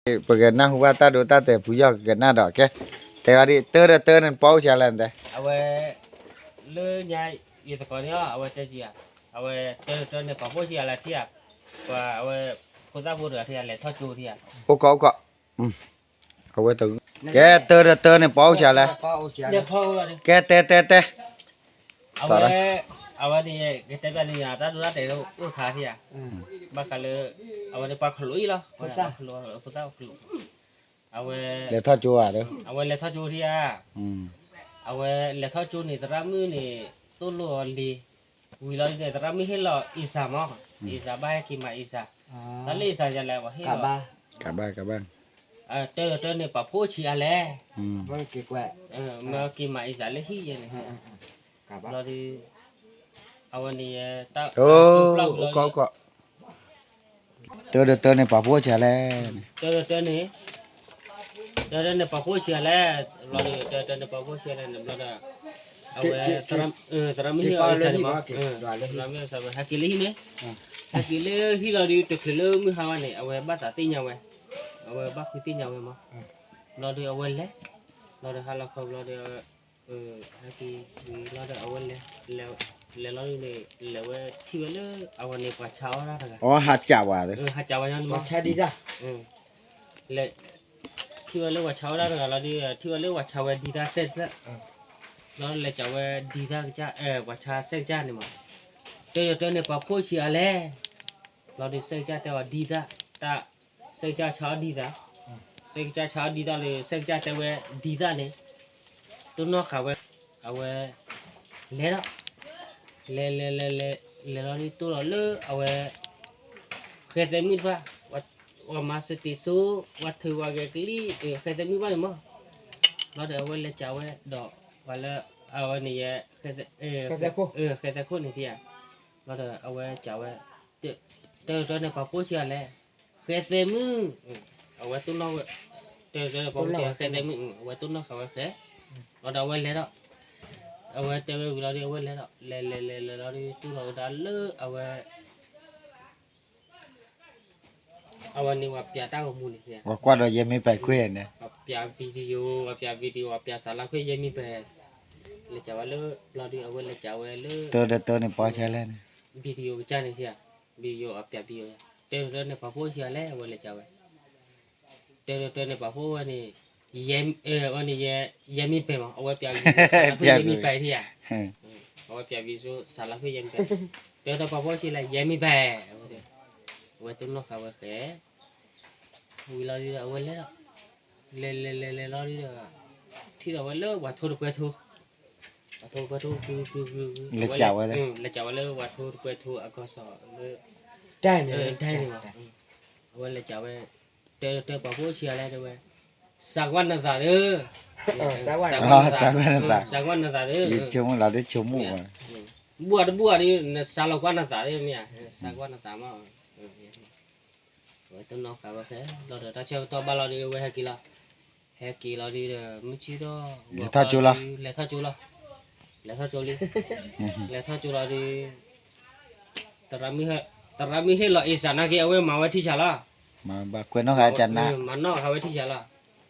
ပကနၢ်ဟူဘၣ်တၢ်ဒိတၢ်တဲာ်ဖုယီၢ်ကကနၣ်ဒီးကဲ, တဲဝဲဒ် တၢတၢန့ၣ်ပှၤအိၣ်ဆံးလဲၣ်တဲ, အဝဲ, လၢညါ, ယသကိးန့ၣ်အီၤ အဝဲတဲကံၤဧါ, အဝဲတၢတၢန့ၣ်ပှၤဖိဆံးအလဲၣ်ထံဧါ, ပှၤအဝဲ, ဖိသၣ်ဖိတဂၤထံဧါ လဲၤထီၣ်ကၠိထံဧါ, အိၣ်ကီးအိၣ်ကီး, အဝဲ, ကဲတၢတၢန့ၣ်ပှၤအိၣ်ဆံးလဲၣ်, ကဲတဲတဲတဲ အဝဲ, အဝဲန့ၣ် ကတဲပျးန့ၣ် တၢ်ဒိတၢ်တဲာ်အိၣ်ခါထံဧါ, ဘၣ်ဃးလၢ, အဝဲန့ၣ်ပှၤခလိးအံၤလီၤ, ပှၤခလိး, အဝဲ, လဲၤထီၣ်ကၠိဧါ, အဝဲလဲၤထီၣ်ကၠိထံဧါ, အဝဲလဲၤထီၣ်ကၠိန့ၣ် သရၣ်မုၣ်န့ၣ်, သိၣ်လိအီၤလံ, ဝံၤလီၤဒ်န့ၣ် သရၣ်မုၣ်ဟ့ၣ်လီၤအ့ၣ်စၢ်မး, အ့ၣ်စၢ်ဘၣ်ဟဲက့ၤမၤအ့ၣ်စၢ်, တၢ်လၢအ့ၣ်စၢ်ယၤလဲၣ် ပှၤဟ့ၣ်လီၤ တၢတၢန့ၣ်ပှၤဖိဆံးအလဲၣ်, မ့ၢ်က့ၤမၤအ့ၣ်စၢ်လၢဟံၣ်ယဲန့ၣ်, လီၤဒုး, အဝဲန့ၣ်ယဲ, တၢတၢန့ၣ်ပှၤဖိဆံးလဲၣ်, တၢတၢန့ၣ်, တၢတၢန့ၣ်ပှၤဖိဆံးလဲၣ်, လီၤဒုး တၢတၢန့ၣ်ပှၤဖိဆံးလဲၣ်န့ၣ် ဘျီဒီး, အဝဲ, သရၣ်မုၣ်ဟ့ၣ်အီၤအ့ၣ်စၢ်န့ၣ်မး, သရၣ်မုၣ်အ့ၣ်စၢ်ဝဲ ဟဲက့ၤလၢဟံၣ်န့ၣ်, ဟဲက့ၤလၢဟံၣ်လီၤဒုး တချုးလၢမုၢ်ဟါဝဲန့ၣ် အဝဲဘၣ်သးသ့ၣ်ညါဝဲ, အဝဲဘၣ်ဃုသ့ၣ်ညါဝဲမး, လီၤဒုးအဝဲလဲၤ, လီၤဒီးဟါလီၤခီဘျီဒီး, ဟဲက့ၤ, လီၤဒီးအဝဲလဲၤ, လဲၤလီၤဒုးန့ၣ် လဲၤဝဲထံၣ်ဝဲလၢ, အဝဲန့ၣ်ပှၤဆါအီၣ်တၢ်တဂၤ, ဟးကးဝဲ, ဟးကးဝဲန့ၣ်မး, လဲၤ, ထံၣ်ဝဲလၢပှၤဆါအီၣ်တၢ်တဂၤလီၤဒုး ထံၣ်ဝဲလၢပှၤဆါဝဲဒံတၢ်စဲးတဖျၢၣ်, လီၤလဲၤကးဝဲဒံတၢ်ကစၢ်, ပှၤဆါစဲးကစၢ်န့ၣ်မး, တၢတၢန့ၣ်ပှၤဖိဆံးအလဲၣ်, လီၤဒုးစဲးကစၢ်တဲအီၤဒံတၢ်, တၢ်, စဲးကစၢ်ဆါအီၣ်ဒံတၢ်, စဲးကစၢ်ဆါအီၣ်ဒံတၢ်လၢ စဲးကစၢ်တဲဝဲဒံတၢ်န့ၣ်, တိၢ်နီၣ်ဃာ်ဝဲ, အဝဲ, လဲၤဒီး, လဲၤလဲၤလဲၤလဲၤ, လဲၤလီၤဒုးတိၢ်လီၤလၢအဝဲ, ဃဲသဲမုၣ်တဖၣ်, ပှၤမၤစတံးစိ, ပှၤထုးပှၤဂဲၤကလံၣ်, ဃဲသဲမုၣ်ဘၣ်န့ၣ်မး, လီၤဒီးအဝဲလဲၤကးဝဲဒီး, ပှၤလၢ, အဝဲန့ၣ်ယဲ, ဃဲသဲခိၣ်န့ၣ်ထံဧါ, လီၤဒီးအဝဲကးဝဲ, တၢတၢန့ၣ်ပှၤဖိဆံးအလဲၣ်, ဃဲသဲမုၣ်, အဝဲတိၢ်နီၣ်ဝဲ, တၢတၢန့ၣ်ပှၤဖိဆံးအလဲၣ် ဃဲသဲမုၣ်, အဝဲတိၢ်နီၣ်ဃာ်ဝဲဃဲ, လီၤဒီးအဝဲလဲၤဒီး, အဝဲတဲဝဲဝံၤလီၤဒုး အဝဲလဲၤဒီး လဲၤလဲၤလဲၤလဲၤလီၤဒုး တိၢ်လီၤဝဲဒၣ်လၢအဝဲ အဝဲန့ၣ်ပှၤပျးတၢ်ဂီၤမူန့ၣ်, ပှၤကွၢ်ဒီးယဲမ့ၢ်ပှဲၤခွ့န့ၣ်, ပှၤပျး video, ပှၤပျး video, ပှၤပျးစးလါခွ့ယဲမ့ၢ်ပှဲၤ, လဲၤကးဝဲလၢဘျီဒုး အဝဲလဲၤကးဝဲလၢ, တၢတၢန့ၣ်ပှၤဆံးလဲၣ်န့ၣ်, video ကစၢ်န့ၣ်, video အပျး video, တၢတၢန့ၣ်ပှၤဖိဆံးလဲၣ် အဝဲလဲၤကးဝဲ တၢတၢန့ၣ်ပှၤဖိဝဲန့ၣ်, ဝဲန့ၣ်, ယဲမ့ၢ်ပှဲၤမး အဝဲပျး video ယဲမ့ၢ်ပှဲၤထံဧါ, အဝဲပျး video စးလါခွ့ယဲမ့ၢ်ပှဲၤ, တၢတၢပှၤဖိဆံးလဲၣ် ယဲမ့ၢ်ပှဲၤ, အဝဲတိၢ်နီၣ်ဃာ်ဝဲဃဲ ဝံၤလီၤဒုးဒီး အဝဲလဲၤဒီး, လဲၤလဲၤလဲၤလဲၤလီၤဒုးဒီး, ထံၣ်ဒီးဝဲလၢပှၤထိတကွဲထိ, ပှၤထိတကွဲထိ, လဲၤကးဝဲလၢပှၤထိတကွဲထိအကီၢ်စီၤလၢ, ဒဲန့ၣ်, အဝဲလဲၤကးဝဲ, တၢတၢပှၤဖိဆံးလဲၣ်တဲဝဲ, စးကွၢ်နသးဒီး, စးကွၢ်နသးဒီး, ဘၣ်တဘၣ်ဒီး နစးလီၤကွၢ်နသးဒီးမ့ၢ်ဧါ, စးကွၢ်နသးမး အဝဲတိၢ်နီၣ်ဃာ်ဝဲဃဲ, လီၤဒီးတၢ်ဆၢကတီၢ်ဘၣ်လီၤဒုး အဝဲဟဲက့ၤလီၤ, ဟဲက့ၤလီၤဒုးဒီး မုၢ်ဆ့ၣ်ထီၣ်, လဲၤထီၣ်ကၠိလီၤ, လဲၤထီၣ်ကၠိလံ, လဲၤထီၣ်ကၠိလီၤဒုး, သရၣ်မုၣ်ဟ့ၣ်လီၤအ့ၣ်စၢ်နာ်က့ အဝဲမၤဝဲထံဆးလီၤ, မၤနီၣ်ဃာ်ဝဲထံဆးလီၤ,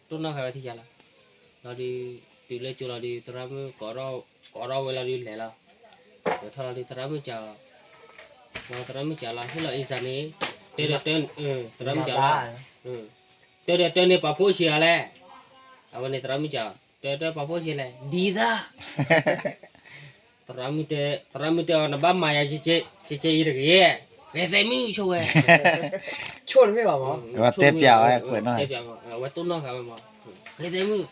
တိၢ်နီၣ်ဃာ်ဝဲထံဆးလီၤ, လီၤဒုး, တုၤလၢကၠိလီၤဒုး သရၣ်မုၣ်, ကိးထီၣ်ဝဲလီၤဒုးလဲၤလီၤ, လဲၤထီၣ်လီၤဒုး သရၣ်မုၣ်စး သရၣ်မုၣ်စးလီၤ ဟ့ၣ်လီၤအ့ၣ်စၢ်န့ၣ်, တၢတၢ, သရၣ်မုၣ်စးလီၤ, တၢတၢန့ၣ်ပှၤဖိဆံးလဲၣ်, အဝဲန့ၣ်သရၣ်မုၣ်စး, တၢတၢပှၤဖိဆံးလဲၣ် ဒ်သၣ်, သရၣ်မုၣ်တဲအီၤ နဘၣ်မၤယၤ, ကဲကဲအံၤတဂ့ၤ, ဃဲသဲမုၣ်ဆိဝဲ, ဆိတမ့ၢ်ဘၣ်မး, တဲပျးဝဲ, အဝဲတိၢ်နီၣ်ဃာ်ဝဲမး, ဃဲသဲမုၣ်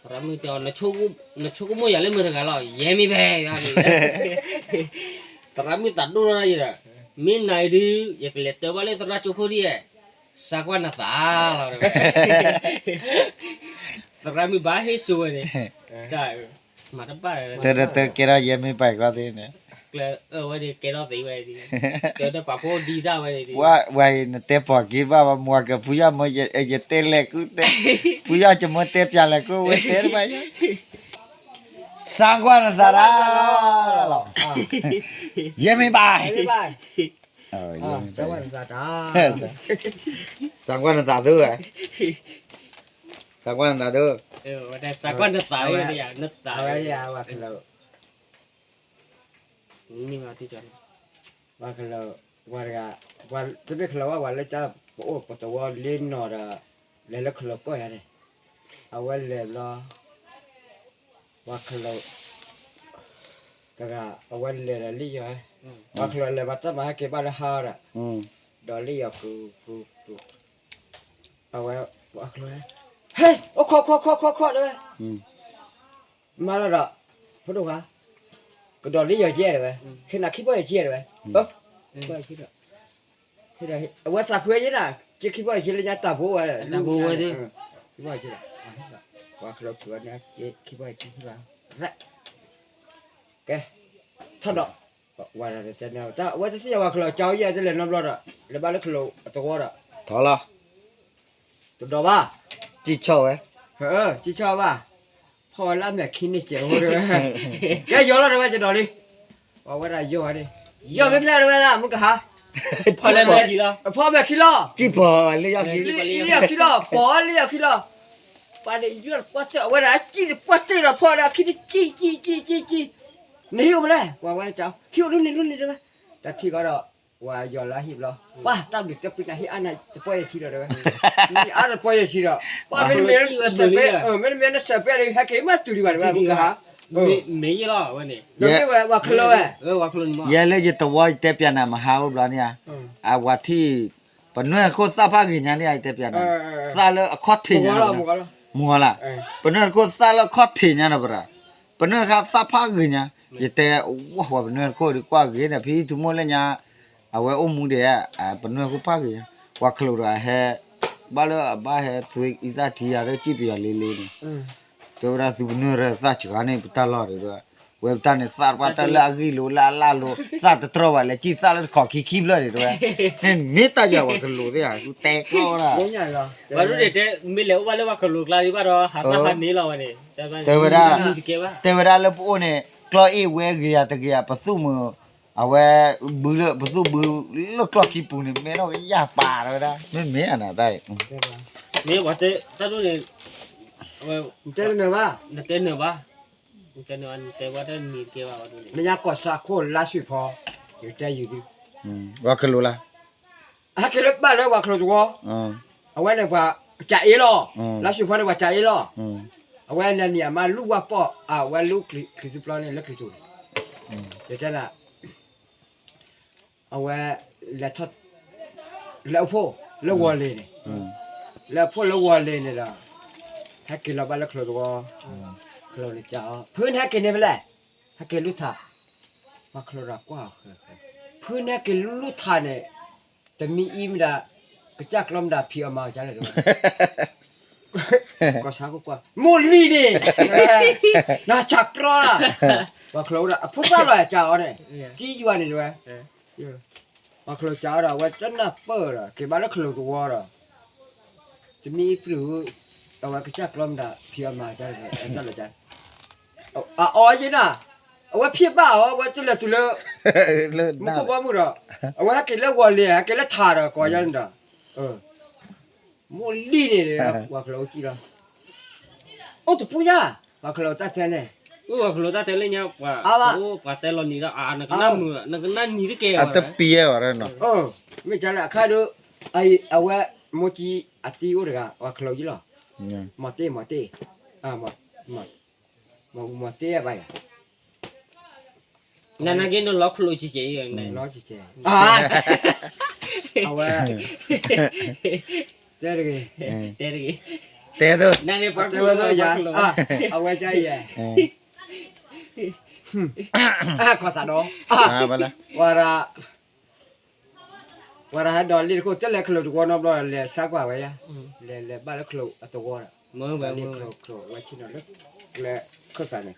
သရၣ်မုၣ်တဲအီၤ, နဆိကမိၣ်ယၤလၢမတၤတဂၤလီၤ, ယဲမ့ၢ်ပှဲၤ, သရၣ်မုၣ်သးဒိၣ်ထီၣ်ဒၣ်အံၤဒီး, မ့ၢ်နၤအံၤဒုး ယကလဲၤတၢဘၣ်လၢသရၣ်ကၠိခိၣ်ဒ်, စးကွၢ်နသးလီၤ, သရၣ်မုၣ်ဘၣ်ဟ့ၣ်စိဝဲန့ၣ်, မၤတဘၣ်, တၢတၢကဲထီၣ်ယဲမ့ၢ်ပှဲၤကီသ့န့ၣ် ကျၢၤအဝဲဒၣ်ကဲထီၣ်သ့ဝဲဒၣ်, ကဲထီၣ်ပာ်ဖှိၣ်ဒံသၣ်ဝဲဒၣ်, ဝဲအံၤနတဲပိာ်က့ၤဘၣ် မွၤကဖုယီၢ်မ့ၢ်ယတဲလဲၤကူၣ်, ဖုယီၢ်ကမ့ၢ်တဲပျးလဲၤကူၣ်ဝဲတဲတဘၣ်ယီ, စးကွၢ်နသးဒၣ်လီၤ, ယဲမ့ၢ်ဘၣ်, စးကွၢ်နသးတၢ်, စးကွၢ်နသးတၢ်, စးကွၢ်နသးတၢ်, စးကွၢ်နသးတၢ်, ဝဲဒၣ်ဝၤခလၢၤ, ဝၤခလၢၤ, ဝၤတဂၤ, တဘ့ၣ်ခလၢၤဝဲ ဝၤလၢကၠါပအိၣ်ပသဝီလ့နီၢ်ဒီး လဲၤလၢခလၢၤကီၢ်ယၤန့ၣ်, အဝဲလဲၤဘျီ ဝၤခလၢၤတဂၤ အဝဲလဲၤဒီးလံယီၤ, ဝၤခလၢၤလဲၤဘၣ်တၢ်မၤဟဲက့ၤဘၣ်လၢဟါဒီး, ဒီးလံယီၤဃုာ်ဃုာ်ဃုာ်, အဝဲ, ဝၤခလၢၤ, ဟဲ, အိၣ်ခိးခိးခိးခိးခိးတဲဝဲ, မၤလီၤဒီး, ဖိဒိၣ်ခွါ, ကဒီးလံယီၤကဲတဲဝဲ, ဟ့ၣ်နၤခံပီၢ်ယီၤခံတဲဝဲ, ခံပီၢ်ယီၤခံဒီး အဝဲသးခုဝဲယဲဒၣ်, က့ခံပီၢ်ယီၤခံလၢညါတၢ်ဘိဝဲ, ခံပီၢ်ယီၤခံဒီး, ဝၤခလၢၤခုၣ်ဝဲန့ၣ်, ခံပီၢ်ယီၤခံခံဘၣ်, ကဲ, ထီၣ်ဒီး, ဝဲ, ဝၤတတဲန့ၣ်တၢ်, အဝဲတသ့ၣ်ညါဝၤခလၢၤကၠီယဲၢ်တလဲၤနီတဘျီဒီး, လဲၤဘၣ်လၢခလၢၤအသဝီဒီး, ထီၣ်လီၤ, တဒီးဘၣ်, စံၣ်ဆီၣ်ဝဲ, စံၣ်ဆီၣ်ဘၣ်, ဖီၣ်ဝဲလၢအမဲာ်ခံန့ၣ်စဲးဝဲတဲဝဲ, ကဲယီၤလီၤတဲဝဲကဒီးလံ, ပှၤဝဲဒၣ်ယီၤဝဲန့ၣ်, ယီၤမ့ၢ်ဖျဲၣ်တဲဝဲဒၣ် မုၢ်ကဟါ ဖီၣ်မဲာ်ခံလီၤ, စံၣ်ဖီၣ်လံယီၤခံ, လံယီၤခံလီၤ, ဖီၣ်လံယီၤခံလီၤ, ပှၤန့ၣ်ယီၤတပှၢ်တၢၢ် အဝဲဒၣ်စံၣ်တပှၢ်တၢၢ်ဒီးဖီၣ်ဒီးခံန့ၣ်စံၣ်စံၣ်စံၣ်စံၣ်စံၣ်, နဟံၣ်အိၣ်မလဲၣ်, ပှၤဝဲဒၣ်ကၠီ ဟံၣ်အိၣ်လံန့ၣ်လံန့ၣ်တဲဝဲ, တၢ်ထံၣ်ဃီဒီး, ပှၤယီၤလၢဟံၣ်ဘျီ, ပှၤတၢ်ဘျုးတဲပှၤနၤဟံၣ်အါနၤတပီၢ်ယီၤခံဒီးတဲဝဲ, ဟံၣ်အါတပီၢ်ယီၤခံဒီး, ပှၤမ့တမ့ၢ်နစဲးပဲ, မ့တမ့ၢ်နစဲးပဲဒီး ဟဲက့ၤမ့ၢ်တုၤဒံးဘၣ်တဲဝဲ မုၢ်ကဟါ မ့ၢ်ယဲလီၤဝဲန့ၣ်, ဝၤခလၢၤဝဲ, ယဲလၢယသဝီယတဲပျးနၤမဟါအိၣ်ဘျီန့ၣ်ဧါ, အဝၤထံၣ်, ပနွဲၢ်ခိၣ်သၣ်ဖးဂ့ၤညါန့ၣ်ဧါ ယတဲပျးနၤ, သၣ်လၢအခီၣ်ထံးညါ, မုၢ်ဂီၤလၢ်, ပနွဲၢ်တခိၣ်သၣ်လၢအခီၣ်ထံးညါနီၤပရၤ, ပနွဲၢ်တခါသၣ်ဖးဂ့ၤညါ, ယတဲ, ဝဲပနွဲၢ်တခိၣ်ဒုးကွၢ်ဂ့ၤန့ၣ် ဖံသုမိၢ်လၢညါ, အဝဲအိၣ်မူဒဲး, ပနွဲၢ်တခိၣ်ဖးဂ့ၤညါ, ပှၤခလိာ်ဒီးဟဲ, ဘၣ်လၢအဘၣ်ဟဲသွ့အံသၣ်ထံယၤသ့ၣ်စံၣ်ပယီၤလ့လ့န့ၣ်, တဲဝဲဒၣ်သုပနွဲၢ်ရၢသၣ်စှၤန့ၣ် ပတၢ်လီၢ်ဒီး, ဝဲပတၢ်န့ၣ်သၣ်တပှၢ်တၢၢ်လၢအဂံၢ်လိာ်လၢအလၢ်လိာ် သၣ်တတြီဘၣ်လဲၤစံၣ်သၣ်လၢတခီခံခံဖျၢၣ်န့ၣ်တဲဝဲ, မ့ၢ်တၢ်ယၤပှၤခလိာ်သ့ၣ်ဧါ သုတဲကျီဝဲဒၣ်, ပှၤဒ်န့ၣ်တဲ မ့ၢ်လဲၤအိၣ်ဘၣ်လၢပှၤခလိာ်ကျါဒံးဘၣ်ဒီး ဟးသၣ်ဖးန့ၢ်လီၤဝဲန့ၣ်, တဲဝဲဒၣ်, တဲဝဲဒၣ်လၢပအိၣ်န့ၣ် ကျီၢ်အ့ၣ်ဝဲဂ့ၤယၤတဂ့ၤယၤ ပသူၣ်မုာ်, အဝဲ, ဘုလၢ ပသူၣ်ဘုလၢကျီၢ်ခံပူၤန့ၣ် မ့ၢ်ထီၣ်ကယၢ်ပာ်တဲဝဲဒၣ် မ့မ့ၢ်အနၤတၢ်အံၤ, မ့ၢ်ပှၤတဲတၢ်ဒိၣ်န့ၣ်, နတဲတနၢၤဘၣ်, နတဲနၢၤဘၣ်, နတဲဝဲတနံၤတကဲဘၣ်, နညါကီၢ်ဆၣ်ခိၣ်လါဆှံဖီ, ယတဲယုာ်သု, ပှၤခလိာ်လၢ ဟဲက့ၤလၢဘၣ်လၢပှၤခလိာ်သဝီ, အဝဲန့ၣ်ပှၤကၠးအ့လီၤ, လါဆှံဖီန့ၣ်ပှၤကၠးအ့လီၤ, အဝဲနနံၤအမါလူၢ်ဝါပီၢ် အဝဲလူၢ်ချံးသူပျီန့ၣ်လၢချံးသူန့ၣ်, ယတဲဒၣ် အဝဲ, လဲၤထီၣ်, လဲၤအိၣ်ဖှိၣ်, လၢဝီၤလ့ၤန့ၣ်, လဲၤအိၣ်ဖှိၣ်လၢဝီၤလ့ၤန့ၣ်ဒီး, ဟဲက့ၤလီၤဘၣ်လၢခလိာ်သဝီ, ခလိာ်န့ၣ်ကၠးအီၤ ဖုနဟဲက့ၤန့ၣ်ဖဲလဲၣ်, ဟဲက့ၤလူၢ်ထး, ပှၤခလိာ်ဒီးကွၢ်အီၤဃဲၤဃဲၤ, ဖုနဟဲက့ၤလူၢ်ထးန့ၣ်, တမံၤအံၤမတၤ, ကစၢ်ကျီမတၤဖံးအီၤမၤအီၤကလဲၣ်တဲဝဲ ကီၢ်ဆၣ်ခိၣ်ကွၢ် မိၢ်လံၤန့ၣ်, နစၢ်ကျီလၢ, ပှၤခလိာ်ဝဲဒၣ် အဖိသၣ်လီၤကၠးအီၤန့ၣ်, ကံယွၤန့ၣ်တဲဝဲ, ပှၤခလိာ်ကၠးအီၤဒီး အဝဲတနၢ်ပၢၢ်ဒီး က့ၤဘၣ်လၢခလိာ်သဝီဒီး, တမံၤအံၤပျုၢ်, အဝဲကစၢ်ကျီမတၤဖံးအီၤမၤကလဲၣ်, အအီၤယဲနၤ, အဝဲဖံးဘၣ်အီၤ အဝဲတလဲၤတုၤလၢ, မူခိၣ်ဘီမုၢ်ဒီး, အဝဲဟဲက့ၤလၢဝီၤလ့ၤ ဟဲက့ၤလၢထးဒီးကိးယါန့ၣ်ဒီး, မိၢ်လံၤန့ၣ်, ပှၤခလိာ်အိၣ်ကံၣ်လီၤ, အိၣ်တပူၤညါ, ပှၤခလိာ်တၢ်တဲန့ၣ်, အိၣ်ပှၤခလိာ်တၢ်တဲလၢညါ, ပှၤတဲလီၤနံၤဒီး အါ နကနၣ်မုာ် နကနၣ်နံၤတကဲ, အတပံၤဝဲ, မ့ၢ်ကလဲၣ်အခါဒီး, အဝဲ, မိၢ်ကံအတံၤအိၣ်တဂၤ ပှၤခလိာ်ကံၣ်လီၤ, မီၤတ့ၢ်မီၤတ့ၢ်, မီၤတ့ၢ်ဘၣ်ယၤ နနာ်က့နလီၤခလိာ်ကဲကဲ, အဝဲ, တဲတဂ့ၤ, တဲတဂ့ၤ, တဲသိး, နန့ၣ်ပှၤခလိာ်, အဝဲကယဲၢ်, ခီၣ်သးဒီး, ဝဲဒၣ် ဝဲဒၣ်ဟဲဒီးလ့ၣ်တခိၣ် တလဲၤခလိာ်သဝီနီတဘျီ လဲၤဆါကွၢ်ဝဲယါ, လဲၤလဲၤဘၣ်လၢခလိာ်အသဝီဒီး, လ့ၣ်ခလိာ်ဝဲဆ့ၣ်နီၤလၢ, ကျဲခၢၣ်သးန့ၣ်,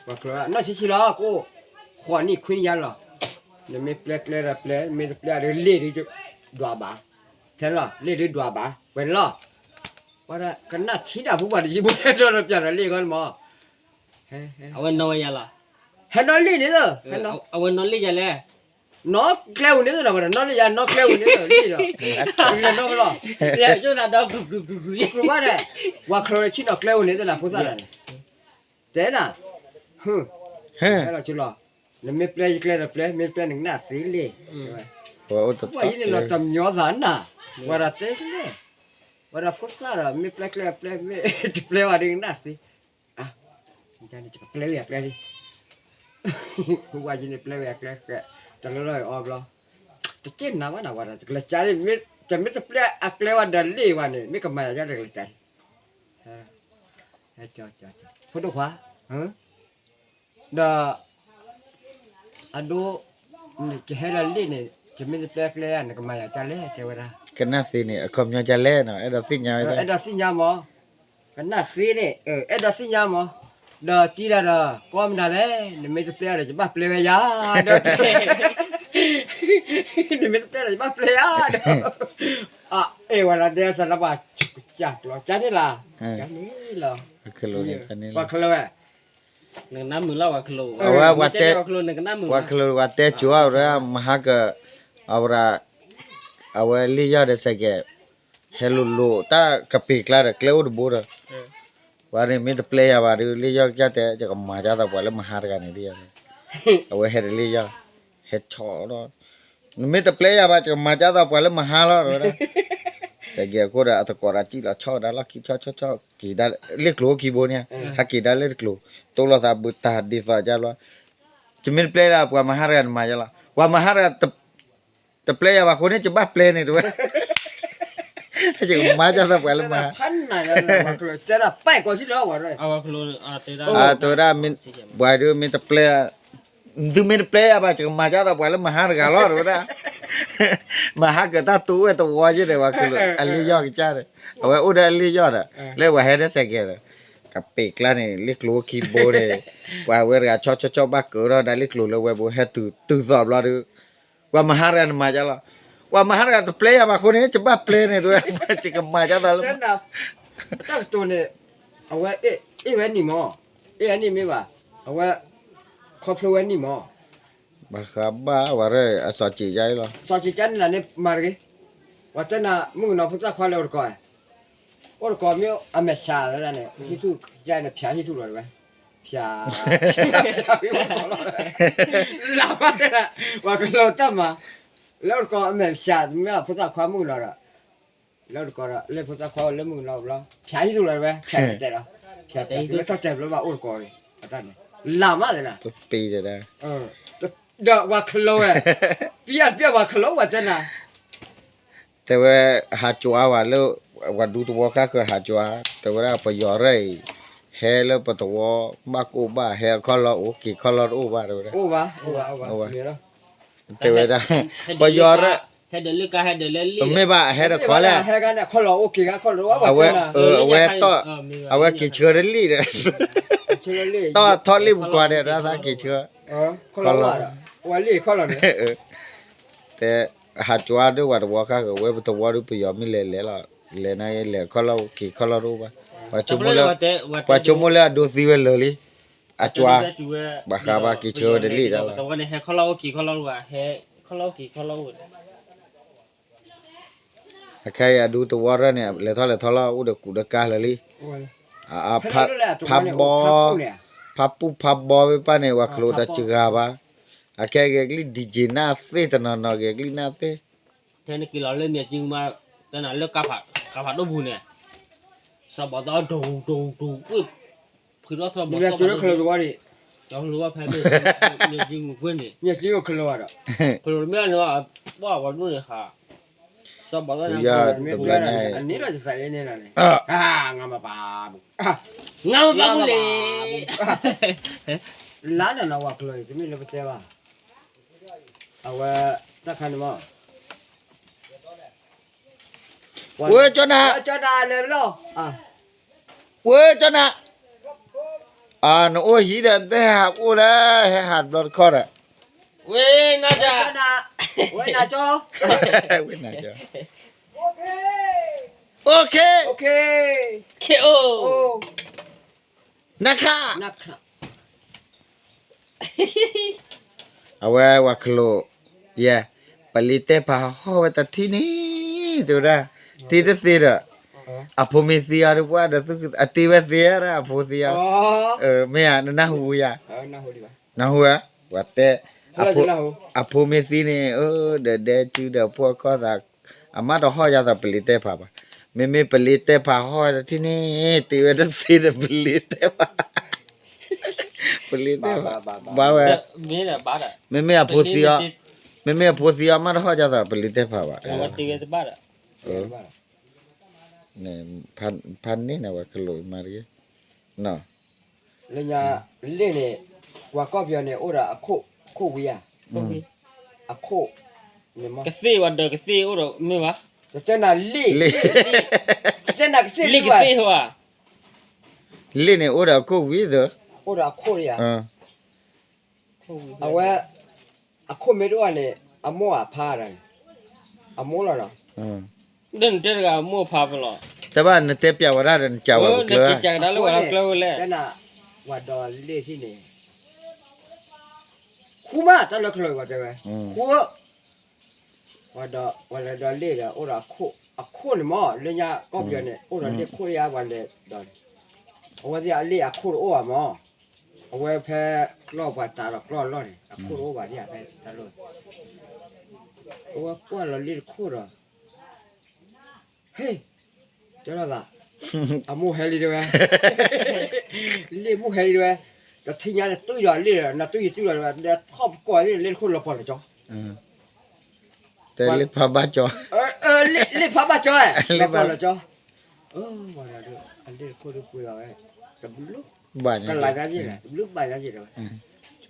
ပှၤခလိာ်နီၢ်ဆံးဆံးလီၤ ကအိၣ်, ဃိးနံၣ်ခွံနံၣ်ယါလီၤ, နမ့ၢ်ပျဲကျဲဒီးပျဲ မ့ၢ်တပျဲဒီးလ့ၣ်ဒုးဒွးဘၣ်, ထဲလီၤ လ့ၣ်ဒုးဒွးဘၣ် ဝဲန့ၣ်လီၤ, ဝဲဒၣ်ကနၣ်ထံတၢ်ဖိပှၤတယံၤဖိတဲဒီးပျဲဒီးလ့ၣ်ဂီၢ်မး, အဝဲနီၣ်ဝဲယါလီၤ, ဟဲနီၣ်လ့ၣ်န့ၣ်လီၤ, အဝဲနီၣ်လ့ၣ်ယါလဲၣ် နီၢ်ကျဲအိၣ်န့ၣ်သ့ၣ်နီၤ ဝဲဒၣ်နီၢ်လၢယၤနီၢ်ကျဲအိၣ်န့ၣ်သ့ၣ်လံဒီး လၢနီၢ်ကလီၢ် ကျိဘၣ်ဒဲး ဝၤချၢဆ့ၣ်နီၤကျဲအိၣ်န့ၣ်သ့ၣ်နီၤ ဖိသၣ်တဂၤန့ၣ် တဲနၤ ဟဲလီၤဆူလီၤ နမ့ၢ်ပျဲယကျဲဒီးပျဲ မ့ၢ်တပျဲနကနၣ်သ့လံ ပှၤယန့ၣ်လီၤတမညီသးနၤ ဝဲဒၣ်တဲလၢ ဝဲဒၣ်ဖိသၣ်ဒီး မ့ၢ်ပျဲကျဲပျဲ မ့ၢ်တပျဲဘၣ်ဒီးကနၣ်သ့ ယကပျဲဝဲယကျဲလံ ဝဲယန့ၣ်ပျဲဝဲယကျဲ တလၢလီၢ်အံၤအီဘျီ တက့ၢ်နၤဘၣ်နၤဝဲဒၣ် တကလဲၤကၢ်လံ တမ့ၢ်တပျဲအကျဲဝဲဒီးလံဝဲန့ၣ် မ့ၢ်ကမၤယၤကၢ်တကလဲၤကၢ်လံ ဖိဒိၣ်ခွါ ဒီး အဒိ နကဟဲလီၤလံန့ၣ် တမ့ၢ်တပျဲကျဲ နကမၤယၤကၢ်လဲၣ် တဲဝဲဒၣ် ကနၣ်သ့န့ၣ် အခီပညီကၢ်လဲၣ်နီၤ အဲၣ်ဒိးသ့ၣ်ညါဝဲ အဲၣ်ဒိးသ့ၣ်ညါမး ကနၣ်သ့န့ၣ် အဲၣ်ဒိးသ့ၣ်ညါမး ဒီးတံၤဒၣ်ဒီး ကိးမတၤလဲၣ် နမ့ၢ်တပျဲဒီး ယဘၣ်ပျဲဝဲယၤ ဒီး နမ့ၢ်တပျဲဒီး ယဘၣ်ပျဲယၤ ဒီး အဲၣ်ဝဲဒၣ်ဒဲစးလၢပှၤ ကစၢ်ကျီ ကန့ၣ်လီၤ ကန့ၣ်လီၤ ပှၤခလၢဝဲ နကနၣ်မုာ်လီၤ ပှၤခလၢ အဝဲ ပှၤတဲ ပှၤခလၢ ပှၤတဲကၠိဝဲဒၣ် မဟါက အဝဲဒၣ် အဝဲလ့ၣ်ယီၢ်ဒီးစဲးကဲး ဟဲလိၤလိၤ တၢ်ကပ့ၤကျါဒီး ကျဲအိၣ်တဘိဒီး ပှၤန့ၣ်မ့ၢ်တပျဲယၤဘၣ်ဒီး လ့ၣ်ယီၢ်ကစၢ်တဲ ယကမၤကၢ်သးပှၤလၢမဟါတဂၤန့ၣ် အဝဲဟဲဒီးလ့ၣ်ယီၢ် ဟဲဆီၣ်လီၤ နမ့ၢ်တပျဲယၤဘၣ် ယကမၤကၢ်သးပှၤလၢမဟါလီၤ တဲဝဲဒၣ် စဲးကဲးအဃိဒီး အသကိးဒီးစံၣ်လီၤဆီၣ်ဝဲဒၣ်လီၢ်ခံ ဆီၣ်ဆီၣ်ဆီၣ် က့ၤဒၣ်လၢကျိၤခံဘိန့ၣ် ဟဲက့ၤဒၣ်လၢကျိၤ တိၢ်လိာ်သးဘုတၢ်ဒ်သိးကၢ်လီၤ ယမ့ၢ်တပျဲဒၣ်ပှၤမဟါတဂၤန့ၣ်မၤယါလီၤ ပှၤမဟါတဂၤ တပျဲယၤဘၣ်အဃိန့ၣ် ယဘၣ်ပျဲန့ၣ်တဲဝဲ ယကမၤကၢ်သးပှၤလၢမဟါ တဲဒၣ် တဲဝဲဒၣ် ပှၤဒုးမ့ၢ်တပျဲ သုမ့ၢ်တပျဲယၤဘၣ် ယကမၤကၢ်သးပှၤလၢမဟါတဂၤလီၤ တဲဝဲဒၣ် မဟါကတၢ်တူၢ်ဝဲတဝီယဲဒီး ပှၤကလုာ်အလ့ၣ်ယီၢ်ကစၢ်ဒီး အဝဲအိၣ်ဒီးအလ့ၣ်ယီၢ်ဒီး လၢပှၤဟဲဒီးစဲးကဲးဒီး ကပ့ၤကျါန့ၣ် လ့ၣ်ကျိၤခံဘိန့ၣ် ပှၤဝဲတဂၤဆီၣ်ဆီၣ်ဆီၣ်ဘၣ်ကၢထီၣ်ဒၣ်လ့ၣ်ကျိၤလၢဝဲဘိ ဟဲတုၤတုၤသိးဘျီဒီး ပှၤမဟါတဂၤန့ၣ်မၤကၢ်လီၤ ပှၤမဟါတဂၤတပျဲယၤဘၣ်အဃိန့ၣ် ယဘၣ်ပျဲန့ၣ်တဲဝဲ ယကမၤကၢ်သးလၢ တၢ်ကတိၤန့ၣ် အဝဲအ့ၣ်ဝဲနံၣ်မး အ့ၣ်ဝဲနံၣ်မ့ၢ်ဘၣ် အဝဲ ခီဖျိဝဲနံၣ်မး ဘၣ်ဃးဘၣ်ဝဲရၢၢ်အစီၤစံးယါအံၤလီၤ စီၤစံးကါန့ၣ်လၢန့ၣ်မၤတဂ့ၤ ပှၤတဲနၤ မုၣ်ကနီၤဖိသၣ်ခွါလၢအိၣ်တကိး အိၣ်တကိးမ့ၢ်အမဲာ်ဆှးလၢန့ၣ် ဟံၣ်ထူၣ်ယါန့ၣ် ဖၠးဟံၣ်ထူၣ်လီၤတဝဲ ဖၠး ဖၠး လၢမၤ ပှၤကလီၤတၢ်မၤ လၢအိၣ်တကိးအမဲာ်ဆှး မ့ၢ်အဖိသၣ်ခွါမုၣ်ကနီၤဒီး လၢအိၣ်တကိးဒီး လၢဖိသၣ်ခွါအိၣ်လၢမုၣ်ကနီၤဘျီ ဖၠးဟံၣ်ထူၣ်လီၤတဝဲ ဖၠးတဲာ်လီၤ ဖၠးတဲာ်လီၤ လၢထီၣ်တဲာ်ဘျီဘၣ်အိၣ်တကိးန့ၣ် အတၢ်န့ၣ် လၢမၤသ့နၤ ဒီးပှၤခလီဝဲ ပျဲပျဲပှၤခလီဝဲတဲနၤ တဲဝဲ ဟးကွၢ်ဝဲလၢ ပှၤဒူသဝီဃၣ်ဃၢၤဟးကွၢ် တဲဝဲဒၣ်ပယီၤရဲၣ်အံၤ ဟဲလၢပသဝီ ဘၣ်ကအိၣ်ဘၣ် ဟဲအခီၣ်လီၢ်အိၣ်က့ၤခီၣ်လီၢ်တအိၣ်ဘၣ် တဲဝဲဒၣ် တဲဝဲဒၣ် ပယီၤရဲၣ် မ့ၢ်ဘၣ်ဟဲဒီးခီလဲၣ် အဝဲ အဝဲတီၢ် အဝဲက့ၤဆှၢတလံၣ်ဒီး တီၢ်ထီၣ်လံၣ်ပူၤကွၢ်ဒီး ဒၣ်သးက့ၤဆှၢ ခီၣ်လီၢ် တဲ ဟးကွၢ်ဒိၣ်ပှၤသဝီဃၣ်ဃၢၤ ဝဲပသဝီဒုးပယီၤမ့ၢ်လဲၤလဲၤလီၤ လဲၤန့ၣ်လဲၤခီၣ်လီၢ်အိၣ်က့ၤခီၣ်လီၢ်တအိၣ်ဘၣ် ပှၤဆိကမိၣ်လၢ ပှၤဆိကမိၣ်လၢအဒိသံဝဲလၢာ်လံ အကွၢ် ဘၣ်ဃးဘၣ်က့ၤဆှၢဝဲတလံၣ်ဒၣ်လီၤ အခဲအံၤအဒူသဝီရဲၣ်န့ၣ် လဲၤထီၣ်လဲၤထီလီၤ အိၣ်ဒီးကူးဒီးကါလၢာ်လံ ဖးဘီ ဖးပူၣ်ဖးဘီဝဲပၢ်န့ၣ် ပှၤခလိာ်တၢ်စှၤဘၣ် အခဲအံၤဂဲၤကလံၣ် DJ နၢ်သ့ၣ်တနီၤနီၤ ဂဲၤကလံၣ်နၢ်သ့ၣ် ထဲနက့ၤလီၤလၢမၠဲၣ်ကၠံမး တနၤလၢကါဖးဒိၣ်ပူၤန့ၣ် စီၤဘီၣ်သီဒိၣ်ဒိၣ်ဒိၣ် ဖုးထီၣ်သီဘီၣ်သီဘီၣ် ခလိာ်ဝဲဖဲမ့ၢ် မၠဲၣ်ကၠံအိၣ်ခလိာ်ဝဲဒီး ခလိာ်တမ့ၢ်န့ၣ် ဘၣ်ပှၤဒိၣ်န့ၣ်ဟး စီၤဘီၣ်သီန့ၣ် အန့ၣ်လီၤယသးအန့ၣ်လီၤန့ၣ် ငါမပာ်ဘူး ငါမပာ်ဘူးလဲၣ် လါနနီၤဝဲခလိာ် တမ့ၢ်လၢပတဲဘၣ် အဝဲ တၢ်ခါန့ၣ်မး ဝဲကၠီနၤ ကၠီနၤလဲၤလီၤ ဝဲကၠီနၤ နအိၣ်ဟံၣ်ဒီး နတဟဲဟးအိၣ်လၢ ဟဲဟးတဘျီတခီၣ်ဒီး ဝဲနၤကၠီ ဝဲနၤကၠီ ဝဲနၤကၠီ OK OK နခါ နခါ အဝဲဝဲခလိာ် ယဲ, ပလံၤတဲဖးဟီၣ်ဝဲတထံၣ်န့ၣ်, တဲဝဲဒၣ်, ထံၣ်တသ့ဒီး, အဖိမ့ၢ်သံအီၤဒီးပှၢ်ဒီး အတ့ဝဲသ့ဒၣ်အဖိသံအီၤ, မ့ၢ်ဧါ, နနၢ်ဟူယၤ, နၢ်ဟူဧါ, ပှၤတဲ, အဖိမ့ၢ်သံန့ၣ်, ဒီးဒဲစုဒီးဖိအခီၣ်သး, အမါတဟီၣ်ယၤသးပလံၤတဲဖးဘၣ်, မ့မ့ၢ်ပလံၤတဲဖးဟီၣ်ဝဲတထံၣ်န့ၣ်, တ့ဝဲတသ့ဒီးပလံၤတဲဖး ပလံၤတဲဖး, ဘၣ်ဝဲ, မ့မ့ၢ်အဖိသံအီၤ, မ့မ့ၢ်အဖိသံအီၤမးတဟီၣ်ယၤသးပလံၤတဲဖးဘၣ်, ဖးန့ၢ်န့ၣ်ဝဲကလိာ်မးတဂ့ၤ, လၢညါ, လ့ၣ်န့ၣ်, ပှၤကီၢ်ပယီၤန့ၣ် အိၣ်ဒီးအခိၣ်ဝံဧါ, အခိၣ်, ကသ့ၣ်ဝဲဒီးကသ့ၣ်အိၣ်ဒီးမ့ၢ်ဘၣ်, ကတဲနၤလ့ၣ်, ကတဲနၤကသ့ၣ်လ့ၣ်ကသ့ၣ်ဧါ, လ့ၣ်န့ၣ်အိၣ်ဒီးအခိၣ်ဝံသၢ, အိၣ်ဒီးအခိၣ်ဧါ, အဝဲ, အခိၣ်မ့ၢ်တအိၣ်န့ၣ်, အမိၢ်အဖါ, အမိၢ်လီၤနီၤ, ဒီးနတဲတဂၤအမိၢ်အဖါပလီၤ, တဘၣ်နတဲပျးဝဲဒၣ်ဒီးနကးဝဲကျၢၤ, နကးဒၣ်လၢဝဲကျၢၤဝဲလဲၣ်, ဝဲဒီးလ့ၣ်ထံၣ်န့ၣ်, ဃူမးတၢ်လၢကလိာ်ဝဲတဲဝဲ, ဃူဧၢ, ဝဲဒီးလ့ၣ်ဒီးအိၣ်ဒီးအခိၣ်, အခိၣ်န့ၣ်မ့ၢ် လၢညါကီၢ်ပယီၤန့ၣ် အိၣ်ဒီးလ့ၣ်ခိၣ်ယါပှၤလဲၤဒီး, အဝဲသ့ၣ်အလ့ၣ်အခိၣ်တအိၣ်ဘၣ်မ့ၢ်, အဝဲဖဲကျီၢ်ပှၤတးဒီးကျီၢ်အလီၢ်န့ၣ် အခိၣ်တအိၣ်ဘၣ်ဒ်ဖဲတၢ်လီၢ်, အဝဲကွၢ်လီၤလ့ၣ်တခိၣ်ဒီး ဟ့ၣ်, တဲလီၤသး, အမိၢ်ဟဲလံတဲဝဲ, လ့ၣ်မိၢ်ဟဲလံတဲဝဲ, တထံၣ်ညါန့ၣ် တွံၢ်ဒီးလ့ၣ်ဒီး နတွံၢ်ယတွံၢ်လီၤတဲဝဲ, ဒီးထီၣ်ပကိးသ့ၣ်လ့ၣ်တခိၣ်လီၤပီၢ်လီၤကၠီ, တဲလ့ၣ်ဖးဘၣ်ကၠီ, လ့ၣ်ဖးဘၣ်ကၠီ, လီၤပီၢ်လီၤကၠီ, ဝဲဒီး အလ့ၣ်တခိၣ်ဒုးပှ့ၤအီၤဝဲ, တဘျုး, ကလၤညါယ့ၣ်လဲၣ် တဘျုးဘၣ်ညါယ့ၣ်တဲဝဲ,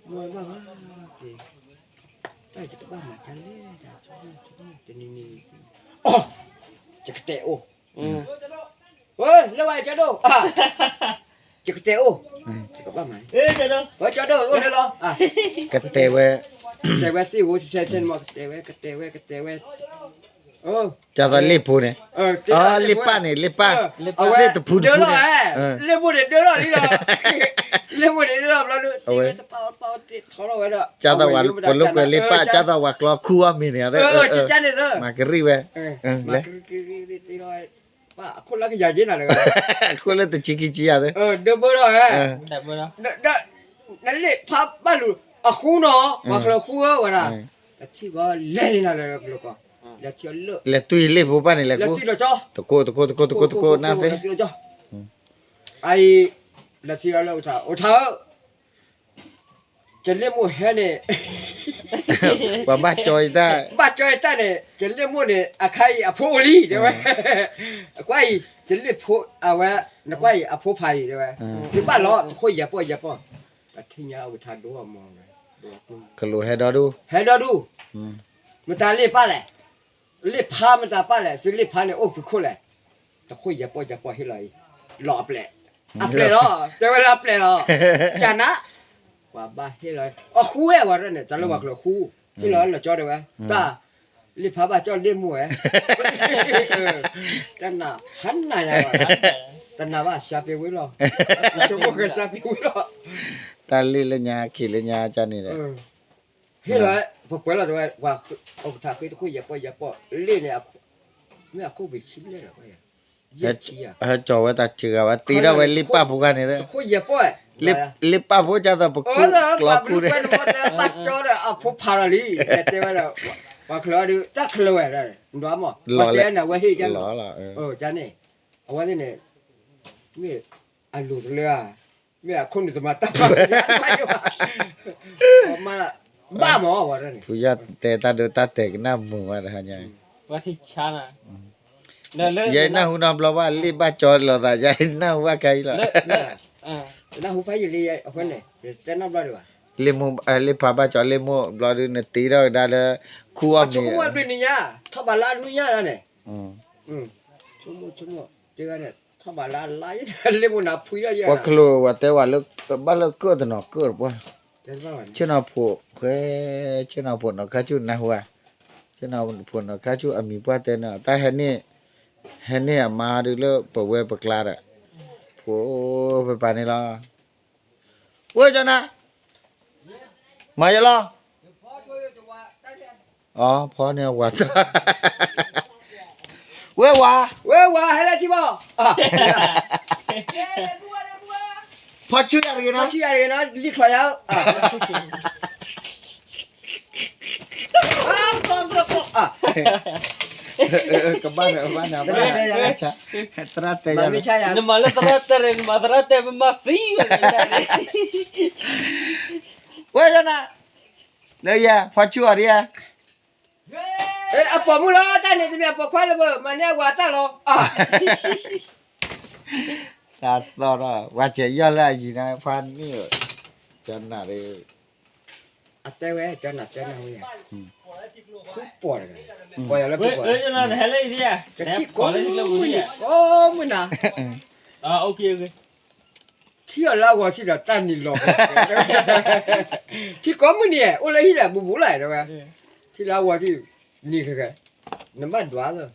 မ့ၢ်ဘၣ်ဝဲ, တၢ်ယကဘၣ်မၤတၢ်လဲၣ်, တနံၤနံၤ, အီ, ယကတဲအိၣ်, ဝဲ, လၢဝဲကၠီဒိၣ်, ယကတဲအိၣ်, ယကဘၣ်မၤ, ဝဲကၠီဒိၣ်အိၣ်လၢလီၤ, ကတဲဝဲ, ကတဲဝဲသ့ၣ်ဧိၤ, ကတဲဝဲ ကတဲဝဲ ကတဲဝဲ, ကၢ်သိးလ့ၣ်ဖိန့ၣ်, လ့ၣ်ပၢ်န့ၣ် လ့ၣ်ပၢ်, သ့ၣ်တဖုတဖုန့ၣ်, လ့ၣ်မိၢ်န့ၣ်ဒၢထီၣ်လံလီၤ, လ့ၣ်မိၢ်န့ၣ်ဒၢထီၣ်ဘျီဒုး, အဝဲ, ကၢ်သိးဝဲပလိာ်ကွဲလ့ၣ်ပၢ်, ကၢ်သိးဝဲကျီခူအီၣ်မ့ၤန့ၣ်, မၤကရံၣ်ဝဲ, မၤကရံၣ်, အခိၣ်လၢကယၤက့နၤတဂၤ, အခိၣ်လၢတဆံခံဆံယၤသၢ, ဒၢဘၢထီၣ်ဝဲ, နလ့ၣ်ဖးဘၣ်လူၤ, အဃူနီၤ, ပှၤကျၢၤဃူဧၢဝဲဒၣ်, အထံၣ်ဂီၤလဲၤန့ၣ်နၤလၢကျၢၤကီၢ်, လဲၤထံၣ်အီၤလၢ, လဲၤတွံၢ်လ့ၣ်ဖိဘၣ်န့ၣ်လဲၤ, တကိးတကိးတကိးတကိးတကိးနၤသ့, အအံၤ, လဲၤထံၣ်အီၤလၢအိၣ်ထါ, အိၣ်ထါဧၢ ယလ့ၣ်မိၢ်ဟဲန့ၣ်, ပှၤဘၣ်ကၠီယတၢ်, ဘၣ်ကၠီယတၢ်န့ၣ်, ယလ့ၣ်မိၢ်န့ၣ် အခါအံၤအဖိအိၣ်လံ တဲဝဲ, အကွၢ်အံၤ, ယလ့ၣ်ဖိ, အဝဲ, နကွၢ်အံၤအဖိဖးအံၤ တဲဝဲ, သုဘၣ်လီၤ တခိၣ်ယဲၢ်ပီၢ်ယဲၢ်ပီၢ်, ပထံၣ်ညါအိၣ်ထါဒိၣ်အမီၤ, ကလိာ်ဟဲဒီဒူၣ်, ဟဲဒီဒူၣ်, မတၤလ့ၣ်ပၢ်လဲၣ် လ့ၣ်ဖးမတၤပၢ်လဲၣ်, သုလ့ၣ်ဖးန့ၣ်အိၣ်ဖုခိၣ်လဲၣ်, တခိၣ်ယဲၢ်ပီၢ်ယဲၢ်ပီၢ်ဟ့ၣ်လီၤအံၤ, လီၤအပျဲၢ်, အပျဲၢ်လီၤ, တဲဝဲလၢအပျဲၢ်လီၤ, ကနၤ, ပှၤဘၣ်ဟ့ၣ်လီၤ, အဃူဝဲဝဲဒၣ်န့ၣ် တၢ်လၢပှၤကျၢၤဃူ, ဟ့ၣ်လီၤလၢကၠီတဲဝဲ, တၢ်, လ့ၣ်ဖးဘၣ်ကၠီလ့ၣ်မိၢ်ဝဲ, တနၤ, ဟါနၤယၤဘၣ်, တနၤဘၣ် စှၤပ့ၤဝံၤလီၤ, စှၤပ့ၤဝံၤလီၤ, တၢ်လ့ၣ်လၢညါခံးလၢညါကန့ၣ်ဒီး ဟ့ၣ်လီၤ, ပပှဲၤလီၤတဲဝဲ, ပှၤအိၣ်ကထါဃ့တခိၣ်ယဲၢ်ပီၢ်ယဲၢ်ပီၢ်, လ့ၣ်န့ၣ်, မ့ၢ်အခိၣ်ပှ့ၤဆံဘျဲၣ်ဒီး, ယဲၢ်ဆံဧါ, ဟဲကၠီၤဝဲတၢ်စှၤဂၤဝဲ တ့ထီၣ်ဝဲလ့ၣ်ပၢ်ဖိခါန့ၣ်, တခိၣ်ယဲၢ်ပီၢ်, လ့ၣ်ပၢ်ဖိကၢ်သိးပခိၣ်ကျီၤခူန့ၣ်, ဘၣ်ကၠီဒီးအဖိဖးလီၤလံ, တဲဝဲဒီး, ပှၤချၢးဒုး တၢ်ချၢးဝဲ, နဒွးမး, ပှၤတဲနၤဝဲဟ့ၣ်ကၢ်လီၤ, န့ၣ်, အဝဲသ့ၣ်န့ၣ်, မ့ၢ်အလိၤတလၢဧါ မ့ၢ်အခိၣ်နူာ်တမၤတၢ်ဘၣ်, ဘၣ်မးဝဲဒၣ်န့ၣ်, ဖုယီၢ်တဲတၢ်ဒိတၢ်တဲာ်ကနၣ်မုာ်ဝဲတဟါညါ, ယဲနၢ်ဟူနီတဘျီဘၣ် လ့ၣ်ဘၣ်ကၠီလီၤသး ယဲနၢ်ဟူဘၣ်ခဲအံၤလီၤ, နၢ်ဟူဖးယံာ်လံအဃိန့ၣ်, တဲနီတဘျီဒံးဘၣ်, လ့ၣ်ဖးဘၣ်ကၠီလ့ၣ်မိၢ်ဘျီဒုး နတ့ထီၣ်ကဒါလၢ ခူအီၣ်မ့ၤ, ဆိကမိၣ်အဒုးနံၤညါ, ထီၣ်ဘးလၢအနွံညါဒၣ်န့ၣ်, ဆိကမိၣ်, ဆိကမိၣ်, တ့ဂၤန့ၣ် ထီၣ်ဘးလၢအလါယဲ လ့ၣ်မိၢ်နၤဖှံထီၣ်ယဲ, ပှၤခလိာ်ဝဲတဲဝဲလၢ ဘၣ်လၢကၢၣ်တနီၤကၢၣ်တပှၢ်, ဆ့ၣ်နီၤဖိ, ဃဲ, ဆ့ၣ်နီၤဖိနီၤခါဆူၣ်နၢ်ဟူဧါ, ဆ့ၣ်နီၤဖိနီၤခါဆူၣ်အမံၤပှၢ်တဲန့ၣ် တၢ်ဟဲန့ၢ်, ဟဲန့ၢ်အမါဒုးလၢပဝဲပကျါဒီး, ဖိ, ပပာ်န့ၣ်လီၤ, ဝဲကၠီနၤ, မၤယလီၤ, အီ ဖီန့ၣ်ဝၤတၢ်, ဝဲဝၤ, ဝဲဝၤ ဟဲလၢထံဘီ, ဖီဆူယၤတဂ့ၤနီၤ, ဖီဆူယၤတဂ့ၤနီၤ လံချီယၤဧၢ, ကဘၣ်န့ၣ် ဘၣ်န့ၣ် သရၣ်တဲယၤ, နမၤလၢသရၣ်တဲန့ၣ် နမၤသရၣ်တဲ ပမၤသံဝဲန့ၣ်, ဝဲယၤနၤ, လၢယၤ ဖီဆူအီၤဒ်ယၤ, အပိာ်မုၣ်လီၤ တၢ်န့ၣ်တမ့ၢ်အပိာ်ခွါလၢၤဘၣ် မၤန့ၢ်အဝၤတၢ်လီၤ, တၢ်သီၣ်ထီၣ် ဝၤစဲးယီၢ်လၢအယံၤန့ၣ် ဖါနံၣ်ဧၢ, ကနၣ်ဒီး အတဲဝဲ ကနၣ်တဲနၢ်ဝဲယၤ, ဃုပိာ်တဂၤ, ပိာ်ယၤလၢဃုပိာ်, ထံကိးမုၢ်နၤ, ထံအီၤလၢအဂီၤစံၣ်ဒီးတၢ်နံၤလီၤ, ထံကိးမုၢ်နံၤ အိၣ်လၢဟံၣ်ဒီးဘူးဘူးလီၤတဲဝဲ, ထံလၢအဂီၤစံၣ် နံၤခဲခဲ, နဘၣ်ဒွးလၢ,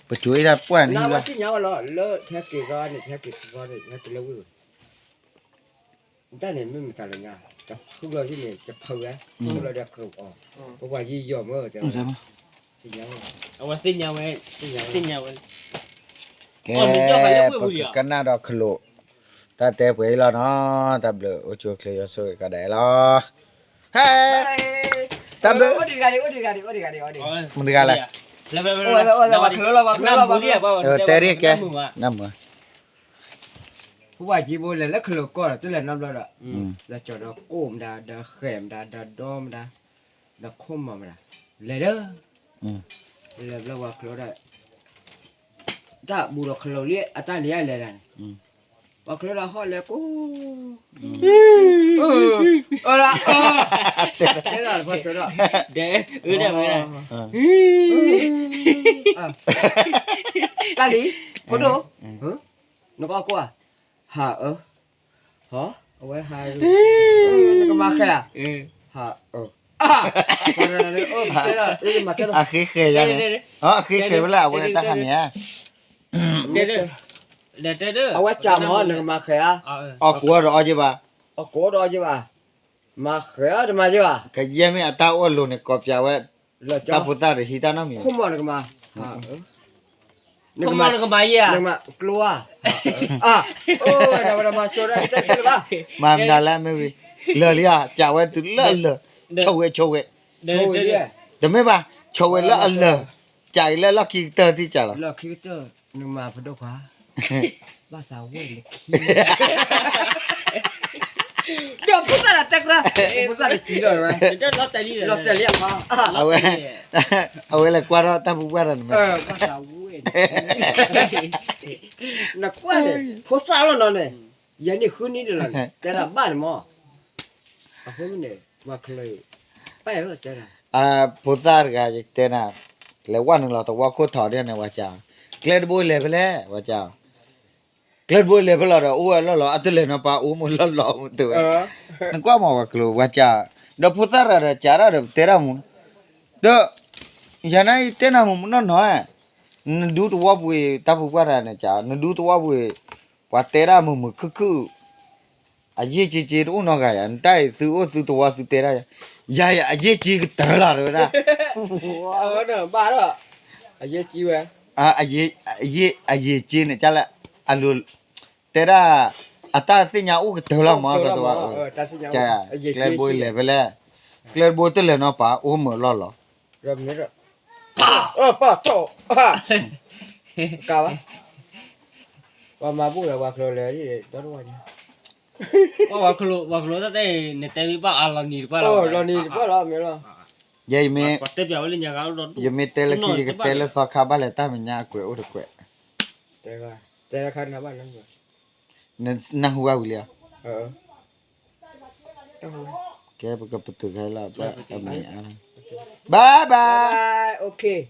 ပစိၤအ့ၣ်တၢ်ပှၢ်န့ၣ်လီၤ, နဝဲသ့ၣ်ညါဝဲလီၤ လၢထဲက့ၤဂီၤန့ၣ် ထဲက့ၤဂီၤန့ၣ် ထဲက့ၤလၢဝ့ၢ်ဝဲ တၢ်န့ၣ်မ့ၢ်မတၤလၢညါ, တဖုလီၤဒ်န့ၣ် တဖုဝဲ, ဖုလီၤဒီးကြိးအီၤ, ပပှၤယံာ်ယီၢ်မၢတဲဝဲ, အဝဲသ့ၣ်ညါဝဲ, သ့ၣ်ညါဝဲ, ကဲ, ပကကနၣ်ဒီးခလိာ်, တၢ်တဲပှဲၤအံၤလီၤနီၤ, တၢ်ဘျုးအိၣ်ဆူၣ်အိၣ်ချ့ယွၤဆိၣ်ဂ့ၤကဒီးလီၤ, ဟဲ, တၢ်ဘျုး, မတၤတဂၤလဲၣ်, တဲရ့ကဲ, နမုာ်, ဖိပၢ်ကံဘိလဲၤလၢခလိာ်ကီၢ်ဒီး တလဲၤနီတဘျီဒီး, ဒီးကၠီၤဒီးကိၣ်မတၤ ဒီးဃဲၤမတၤ ဒီးဒီမတၤ, ဒီးခိၣ်မီၤမတၤ, လဲၤဒီး, လဲၤဘျီဝၤခလိာ်ဒီး, တၢ်ဘူးဒီးခလိာ်လံ အတၢ်န့ၣ်ယလဲၤဒၣ်န့ၣ်, ပှၤခလိာ်ဒီးဟီၣ်လဲၤကိး, အလၢ, တဲဒီး, တၢ်လံ, ဖိဒိၣ်, နကအီၣ်ကိၣ်ဧါ, ဟးအၢ, ဟီ, အဝဲဟး, နကမၤဃဲၤဧါ, ဟးအၢ, အဃ့ဃဲၤယါန့ၣ်, အဃ့ဃဲၤဝဲလၢအဝဲတၢ်ဟးန့ၣ်ဧါ, အဝဲစးမီၤ နကမၤဃဲၤဧါ, အီၣ်ကိၣ်ဒီးအီၣ်က့ဘၣ်, အီၣ်ကိၣ်ဒီးအီၣ်က့ဘၣ်, မၤဃဲၤအီၤတမၤက့ဘၣ်, ကယဲၢ်မ့ၢ်အတၢ်အိၣ်အလိၤန့ၣ် ကိးပၠးဝဲ, တၢ်ဖိသၣ်တဟံးတၢ်နီတမံၤ, ခိၣ်မီၤနကမၤ, နကမၤ, နကမၤယဲဧါ, နကမၤကျိဧါ, အိၣ်ဝဲဒၣ်ဝဲဒၣ်မၤစိၤဒၣ် တၢ်က့လၢၤဘၣ်, မၤမနုၤလၢအမ့ၢ်ဝံၤ, လၢာ်လံဧါ, စးဝဲတုၤလၢအလၢာ်, ဆိၣ်ဝဲဆိၣ်ဝဲ, တမ့ၢ်ဘၣ်, ဆိၣ်ဝဲလၢအလၢာ်, စးအံၤလၢလီၢ်ခံကတၢၢ်သံစးလီၤ, လီၢ်ခံကတၢၢ်, နကမၤပဒိၣ်ခွါ, ဘၣ်သးဝဲၢ်န့ၣ်ခံ ဒီးဖိသၣ်ဒီးတဲကြၢး, ဖိသၣ်တကံလီၤဝဲ, လီၤတဲာ်လံအဖီ, အဝဲ, အဝဲလဲၤကွၢ်ထီၣ်တၢ်ပူၤပှၢ်ဒီးနမ့ၢ်, ဘၣ်သးဝဲၢ်န့ၣ်, နကွၢ်န့ၣ် ဖိသၣ်လီၤနီၤန့ၣ်, ယဲန့ၣ်ဃုနံၣ်ဒၣ်လီၤန့ၣ် တဲဒၣ်ဘၣ်န့ၣ်မး, အဃိန့ၣ်, ပှၤခလိာ်, ပၢ်ယတဲဒၣ်, ဖိသၣ်တဂၤယတဲနၤ, လဲၤဝဲနုာ်လီၤသဝီခိၣ်ထီၣ်ဒ်န့ၣ်ဝဲက, ကျဲတဘိလဲၤဖဲလဲၣ်ဝဲက ကျဲတဘိလဲၤဖဲလီၤဒီး အိၣ်ဝဲလီၢ်လီၤ အတလဲၤနီၤပၤအိၣ်မုာ်လီၢ်လီၤမုာ်တဝဲ, နကွၢ်မးဝဲကျိၤဝဲက, ဒီးဖိသၣ်တဂၤဒီးကးဒၣ်ဒီးပတဲတၢ်မူ, ဒီး, ယၤန့ၣ်တဲနၤမုာ်မုာ်နီၢ်နီၢ်, နဒူသဝီပူၤတၢ်ပူၤပှၢ်တဂၤန့ၣ်က, နဒူသဝီပူၤ, ပှၤတဲတၢ်မုာ်မုာ်ခုၣ်ခုၣ် အယ့ၢ်က့က့တအိၣ်နီတဂၤယၤ နတၢ်အံၤသုအိၣ်သုသဝီသုတဲဒၣ်ယၤ, ယၤအံၤအယ့ၢ်က့ကတၢၢ်လီၤတဝဲဒၣ်, ဘၣ်ဒီး, အယ့ၢ်က့ဝဲ, အယ့ၢ်က့န့ၣ်ကလၢ, အလိၤ, တဲဒၣ်, အတၢ်သ့ၣ်ညါအိၣ်ကတၢၢ်လီၤမးသဝီ, ကျဲတဘိလဲၤဖဲလဲၣ်, ကျဲတဘိတလဲၤနီၤပၤအိၣ်မုာ်လီၢ်လီၤ, ပၢ်ထီၣ်, ကဘၣ်, ပှၤမၤဘူၣ်ဒီးပှၤကျိၤလဲၤ, ဒီတဝါညါ, ပှၤကျိၤတၢ်တဲ နတဲမ့ၢ်ဘၣ်အလီၤနံၤတပှၢ်လီၤ, လီၤနံၤတပှၢ်လီၤမ့ၢ်လီၤ, ယဲယမ့ၢ်, ယမ့ၢ်တဲလၢခံ ယကတဲလၢသီခါဘၣ်လဲၣ်တၢ်မဲာ်ညါအကွဲးအိၣ်တကွဲး, တဲခါနၤဘၣ်လၢ, နၢ်ဟူဘၣ်ဝံၤလံဧါ, ကဲပကပတုာ်ခဲလၢာ်, ဘၣ်ဘၣ်, ဘၣ်, ဘၣ်,